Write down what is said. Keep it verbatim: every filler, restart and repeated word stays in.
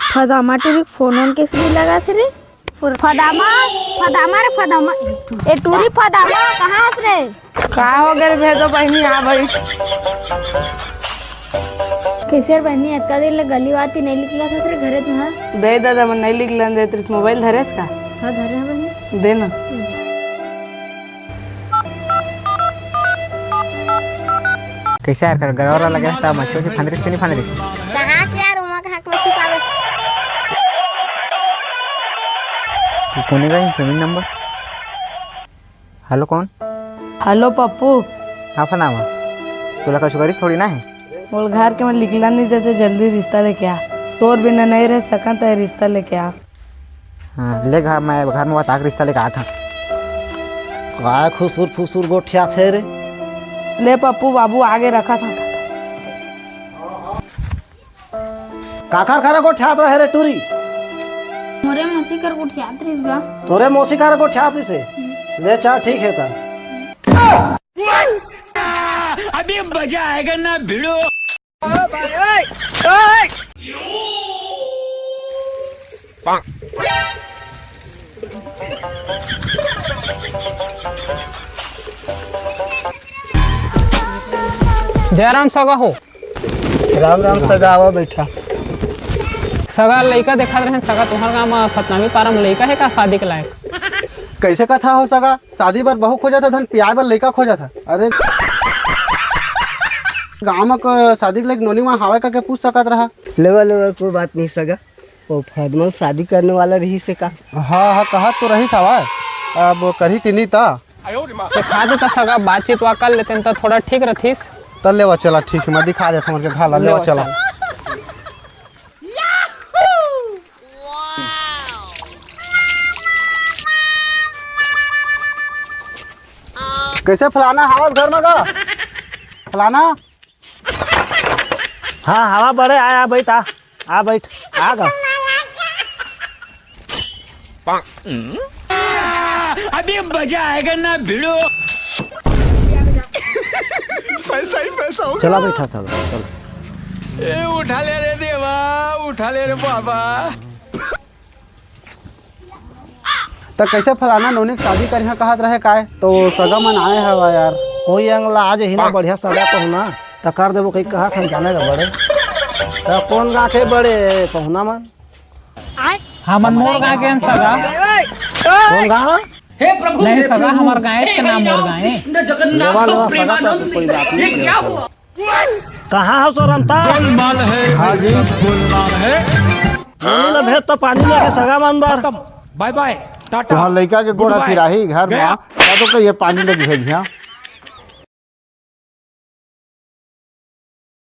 फदामा टूरी phone own कइसे नइ लगाथे रे? फदामा, फदामा रे फदामा। ए टूरी फदामा, कहाँ हस रे? का हो गे रे भेदो बहिनी, आ बइठ। कइसे रे बहिनी, अतका दिन ले गली वाती नइ निकलत हस रे घरे तुँहर? दे ददा मन नइ निकलन देत रिहिस, मोबाइल धरेस का? हाँ, धरे हँव बहिनी। दे ना। कइसे यार, कर गरौरा लगे रहता, मछली उछली फंदरिस कि नइ फंदरिस? कहाँ के यार, उमा कहाँ के मछली पावे? कोने गए फैमिली नंबर? हेलो, कौन? हेलो पप्पू। हाँ फनामा, तोला कछु करिस थोड़ी ना हे। मोर घर के मन निकला नइ देते, जल्दी रिश्ता लेके आ। तोर बिना नइ रह सकन, त रिश्ता लेके आ। हाँ, ले घर, मैं घर में बता के रिश्ता लेके आत हँव। काय खुसुर फुसुर गोठियाथे रे? ले पप्पू, बाबू आगे रखत हँव। काखर करा गोठियात रहे रे टूरी? मोरे मौसी कर गोठियात रहिस गा। तोरे मौसी करा गोठियात रहिस हे? ले चल, ठीक हे त। अभी मजा आएगा ना भिड़ो। जयराम सगा हो। राम राम सगा, आवा बइठा। सगा, लइका देखत रहेन सगा, तुँहर गाँव म सतनामी पारा म लइका हे का शादी के लायक? कइसे कथा हो सगा, शादी बर बहू खोजत हँव, धन पियाय बर लइका खोजत हँव। अरे गाँव म शादी के लायक नोनी म हावय का के पूछ सकत रहा। लेवा लेवा, कोई बात नहीं सगा। ओ फदमन शादी करने वाला रहिस हे का? हाँ, हाँ, कहत तो रहिस हवय, अब करही कि नी त। देखा देता सगा, बातचीत वा कर लेतेन त थोड़ा ठीक रथिस। त लेवा चला, ठीक हे, मैं दिखा देत हँव हमन के घर ला, लेवा लेवा चला। चला। कइसे फलाना हावत घर म गा? फलाना? हाँ, हवा बड़े आय, आ बइठ, आ, आ बइठ, आ गा। अभी मजा आएगा ना भिड़ो। पैसा ही पैसा होगा। चला बइठा सब, चला। ए, उठा ले रे देवा, उठा ले रे बाबा। त कइसे फलाना नोनी के शादी करिहा कहत रहे काय? तो सगा मन आय हवा यार। कोई अंग ला आज ही ना बढ़िया सगा पहुना, त कर देबो कहीं कहत हन जाने ला बड़े। त कोन गा के बड़े पहुना मन? हमन मोर गा के हन सगा। कोन गा? नहीं सगा, हमर गायेच के नाम मोर गाय। लेवा, लेवा, सगा तो कोई बात नहीं, लेवा, सगा। कहाँ हो सोरमता? गोलमाल है। हाँ जी। गोलमाल है। पानी ला भेज तो पानी लेके सगा मन बर। खत्म। बाय बाय। टाटा। तुँहर लइका के गोड़ गुड बाय। फिराही घर मा, गया। का तो कहिए पानी लगी है यहाँ।